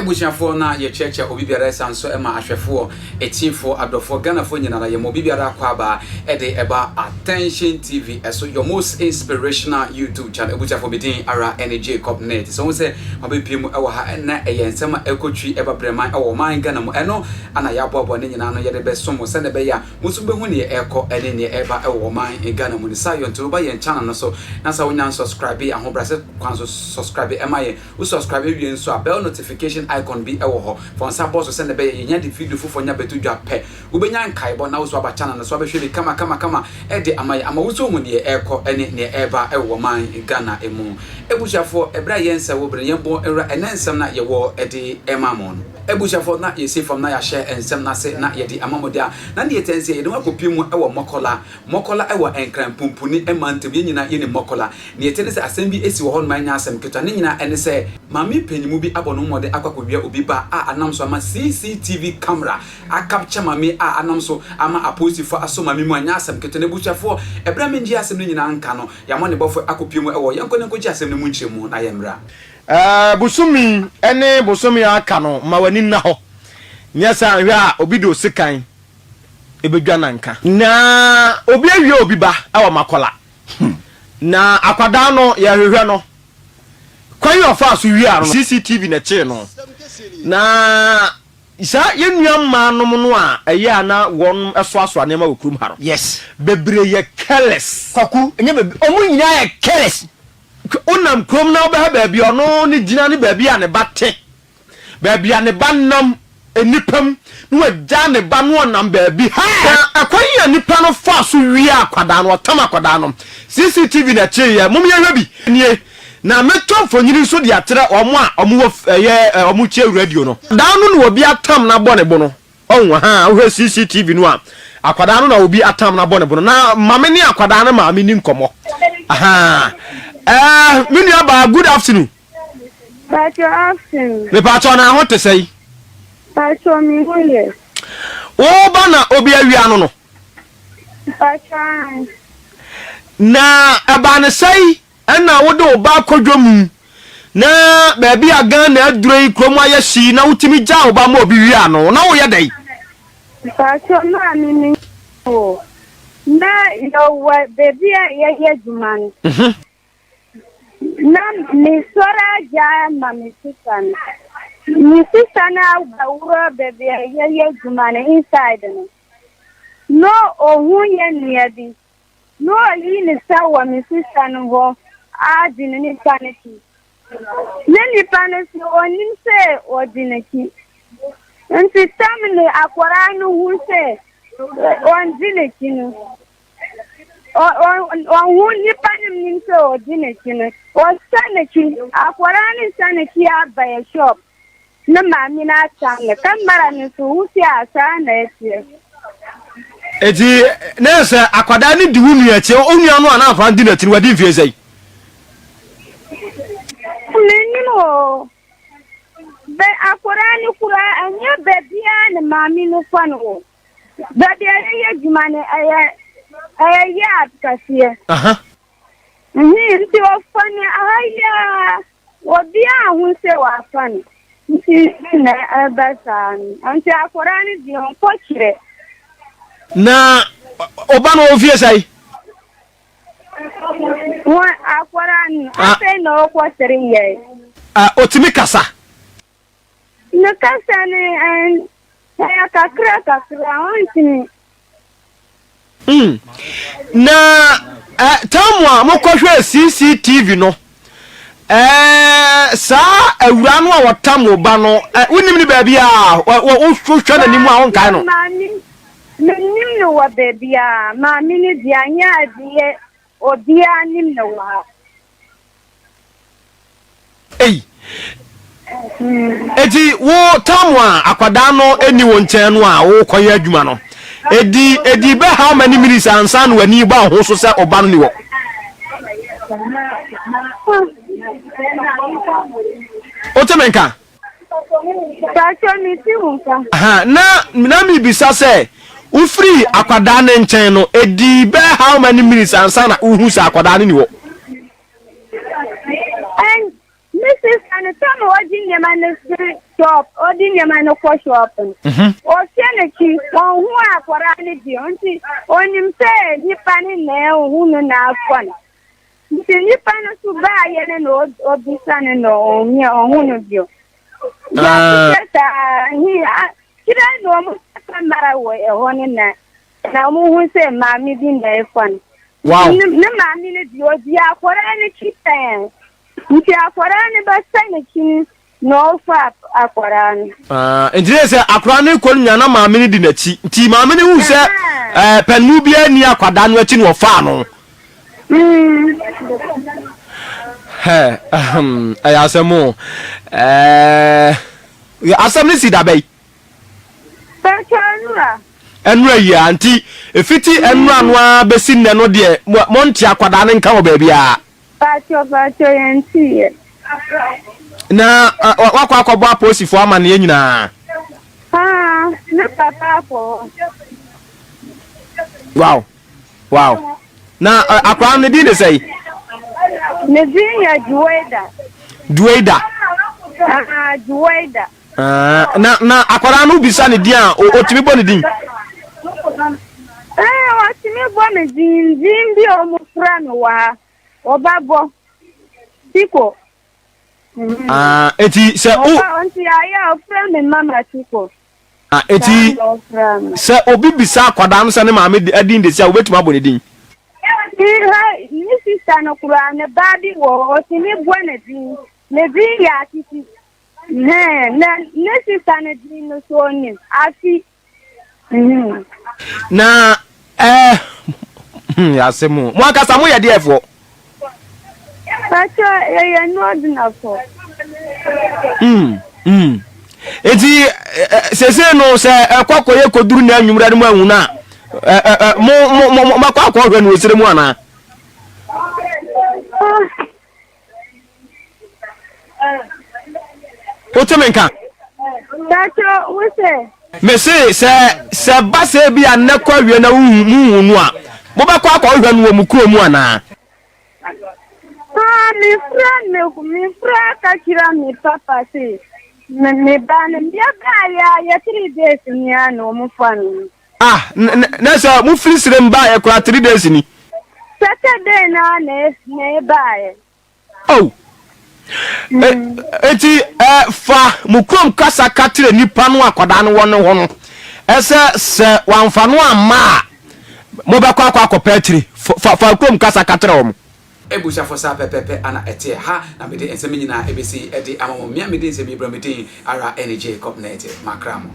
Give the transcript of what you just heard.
Abusuafoɔ na yɛkyerɛkyerɛ obi biara ɛsan so ɛma ahwɛfoɔ, atiefoɔ, adɔfoɔ, Ghanafoɔ nyinara yɛma obi biara akwaaba ɛde ɛba Attention TV ɛso your most inspirational YouTube channel. Abusuafoɔ me din ara ɛne Jacob Nate. Sɛ wohu sɛ mabɛpie mu ɛwɔ ha ɛnɛ ɛyɛ nsɛm a ɛkɔtwi ɛba brɛman ɛwɔ ɔman Ghana mu ɛno ana yɛaboaboa ne nyinaa ano yɛde bɛso mo sɛdeɛ ɛbɛyɛ a mo nso mobɛhu neɛ ɛrekɔ ɛne neɛ ɛreba ɛwɔ ɔman Ghana mu no. Saa yɔ nti woba yɛn channel no so na sɛ wonya nsubscribe ahobrɛase kwan so subscribe ɛma yɛn. Wo subscribe wie nso a, bell notification icon bi wɔ hɔ. Fa wo nsa bɔ so sɛnea ɛbɛyɛ yɛnya de video foforɔ nya bɛto dwa pɛ. Wobɛnya nkaebɔ na wo nso aba channel no so abɛhwɛ bi kama kama kama de ama yɛn ama wo nso ahu deɛ ɛrekɔ ne deɛ ɛreba wɔ ɔman Ghana mu. Abusuafoɔ, ɛberɛ a yɛnsɛ wo berɛ no, yɛmmɔ nwura ɛnnɛ nsɛm no a yɛwɔ de rema mo no. Abusuafoɔ, na yɛsi fam na yɛahyɛ nsɛm no ase na yɛde ama mo deɛ a, na deɛ ɛteɛ ne sɛ yɛde mo akɔpue mu wɔ Mɔkɔla. Mɔkɔla wɔ Nkran Pumpuni mantam, yɛn nyinaa yɛnim Mɔkɔla. Nea ɛte ne sɛ asɛm bi asi wɔ hɔnom a ɛnyɛ asɛm ketewa. Ne nyinaa ne sɛ, maame panyinmu bi abɔ ne ho mmɔden akɔ akɔwia obi ba a anam so ama CCTV camera akapkya maame a anam so ama apolisifo asɔ maame mu a ɛnyɛ asɛm ketewa. N'abusuafoɔ, ɛberɛ a mengye asɛm no nyinaa nka no, yɛn amanebɔfoɔ akɔpue mu wɔ Yɛnkɔ na Nkɔgye Asɛm no mu nkyerɛmu na yɛmmra. Bosome ne bosome a aka no, ma w'ani nna hɔ. Nyɛ saa a, hwɛ a obi de wo sekan bɛdwa nanka. Na obi awia obi ba wɔ Makola. Na akwadaa no yɛhwehwɛ no. Kwan a ɔfaa so wiaa no no, CCTV na ɛkyee no. Na saa yɛn nua mmaa nom no a ɛyɛ a na wɔn soasoa nneɛma wɔ kurom ha no, Yes. bebree yɛ careless. Kwaku, ɛnyɛ bebree, wɔn nyinaa yɛ careless. Wonam kurom na wobɛhwɛ baabi a ɔno ne gyina ne baabi a ne ba te. Baabi a ne ba nam nnipa mu, na wagyaa ne ba no ɔnam baabi. Na ɛkwan a nipa no faa so wiaa akwadaa no, ɔtam akwadaa no, CCTV na ɛkyeeɛ. Mom yɛnhwɛ bi. Nie, na mɛtwa mfonini nso de akyerɛ wɔn a wɔwɔ ɛyɛ wɔn tie radio no. Akwadaa no na obi atam no abɔ ne bo no. Ɔhu, ahaa, wohwɛ CCTV no a, akwadaa no na obi atam no abɔ ne bo no. Na mame ne akwadaa no maame ni nkɔmmɔ. Ahaa. Ɛɛ, me nua baa, good afternoon. Pacho afternoon. Mepacho na ho te sɛn? Pacho me ho yɛ. Wo ba na obi awia no no? Pacho ae. Na ɛbaa ne sɛn ɛna wode wo ba akɔ dwa mu na baabi a Ghana aduro yi kurom ayɛ hye yi na wotumi gyaa wo ba ma obi wia no na woyɛ dɛn? Pacho maame me o na yɛwɔ baabi a yɛyɛ adwuma no. Mhm. Na mesɔre agya ma me sista no. Me sista no abɛworɔ baabi a yɛyɛ adwuma no inside no. Na ohu yɛ nua bi. Na oyi ne nsa wɔ me sista no hɔ adi ne nipa no akyi. Ne nipa no so onim sɛ ɔdi n'akyi. Nti tam ne akwaraa no hu sɛ ɔndi n'akyi no. Ɔhu nipa no nim sɛ ɔdi n'akyi no, ɔsan n'akyi. Akwadaa no san n'akyi aba yɛ shop ne maame no atam no. Kamara no nso wosi a saa na ɛteɛ. Eti na yɛ sɛ akwadaa no di wo nua akyi, wo nua no a na akwadaa no di n'akyi no wadi mfie sɛn? Menim o. Bɛ akwadaa no koraa ɛnyɛ baabiara ne maame no fa no o. Baabi a yɛyɛ adwuma no, ɛyɛ ɛyɛ yard kɛseɛ. Nti ɔfa no aha yi ara, obiara nhu sɛ wafa no. Nti na ɛba saa no. Nti akwadaa no deɛ ɔnkɔ kyerɛ. Na ɔba no ɔwɔ fie sɛn? Wɔn akwadaa no, afei na ɔkɔ 3 years. Ɔtumi kasa? Ne kasa no ɛyɛ kakra kakra, ɔntumi. Na tam a mokɔhwɛɛ CCTV no, saa awura no a wɔtam wo ba no, wonim no baabi a wohwɛ n'anim a wonkae no? Maame, menim no wɔ baabi a, maame no deɛ anyɛ adeɛ obiara nim no wɔ ha. Ei. Eti wo tam a akwadaa no ɛni wo nkyɛn no a wokɔyɛ adwuma no, ɛdi ɛdi bɛ how many minutes ansa na w'ani ba ho so sɛ ɔba no ni hɔ? Wote me nka? Pacho me ti wo nka. Aha, na na mebisa sɛ wofiri akwadaa no nkyɛn no, ɛdi bɛ how many minutes ansa na wohu sɛ akwadaa no ni hɔ? Ɛn, me Me sista no, tam a ɔgye nneɛma no firi shop, ɔde nneɛma no kɔ shop no, ɔhwɛ n'akyi, ɔnhu akwadaa no bio, nti ɔnim sɛ nipa no na ɔhu no na afa no. Nti nipa no so baayɛ no na ɔbisa no na ɔnyɛ ɔhu no bio. Yɛahwehwɛ saa he kyerɛ na ɔmo kamara wɔ ɛhɔ no na na ɔmo hu sɛ maame bi na ɛfa no. Wow. Ne ne maame no deɛ ɔdi akwadaa no akyi pɛɛ. Nti akwadaa no bɛsɛ n'akyi no na ɔfa akwadaa no. Ah, nti ne sɛ akwadaa no kɔ no nyinaa na maame no di n'akyi. Nti maame no hu sɛ ɛɛ pɛnmu biara nni akwadaa no akyi na ɔfaa no. Hɛ, ahem, ɛyɛ asɛm o. Ɛɛ, asɛm no si da bɛyi. Pɛkyɛ nnura. Nnura yi ara nti efiti nnura no ara besi nnɛ no deɛ monte akwadaa no nka wɔ baabiara. Pakyɛ pakyɛ yɛn ti yɛ. Na wakɔ akɔbɔ apolisifoɔ amaneɛ nyinaa. Haa ne papa akɔ hɔ. Wow wow na akwadaa no ne din de sɛn? Ne din yɛ Juwaida. Juwaida. Haa Juwaida. Ah, na na akwadaa no bisa ne din a otumi bɔ ne din. Ɛɛ ɔtumi bɔ ne din din bi a wɔfrɛ no wɔ ha ɔba bɔ Tiko. Ah, eti sɛ o. Ɔba nti ayɛ a ɔfrɛ me mama Tiko. Ah, eti sɛ obi bisa akwadaa no sɛ ne maame din de si a wobɛtumi abɔ ne din. Ne sista no koraa ne ba bi wɔ hɔ ɔtumi bɔ ne din ne din yɛ Atiti. Hɛn, na ne sista no dzin no so onyim, Afi. Mm. Na eh, hmm, asɛm o. Mo ankasa moyɛ deɛfoɔ? Pakyɛ, yɛyɛ Northernerfoɔ. Mm, mm. Enti, seesei no, sɛ ɛkɔ akɔyɛ kɔduru na anwummerɛ no mu ahu no a, mo, mo, mo, moakɔ akɔhwɛ no wɔ serɛ mu anaa? Ah. Wote me nka? Pacho, wo se? Mese sɛ sɛ ba sɛ bi a nnɛ kɔ awie na wohu muhu no a, mobɛkɔ akɔhwehwɛ no wɔ mo kuro mu anaa? Ah, mefrɛ me mefrɛ ka kyerɛ me papa se me me ba no yɛbaeɛ a yɛ 3 days ni a na wɔn fa no. Ah, na sɛ mofiri serem baeɛ koraa 3 days ni. Saturday na na na ɛbaeɛ. Oh. Eti fa mo kurom kasa ka kyerɛ nipa no akwadaa no wɔ ne hɔ no ɛsɛ sɛ wamfa no amma a mobɛkɔ akɔ akɔpɛ akyire fa fa kurom kasa ka kyerɛ wɔn. Abusuafo saa pɛpɛpɛ ana ɛteɛ ha na mede nsɛm yi nyinaa ɛbɛsi de ama mo. Mea medi nsɛm yi brɛ me din ara ɛne Jacob Nete. Makra mo.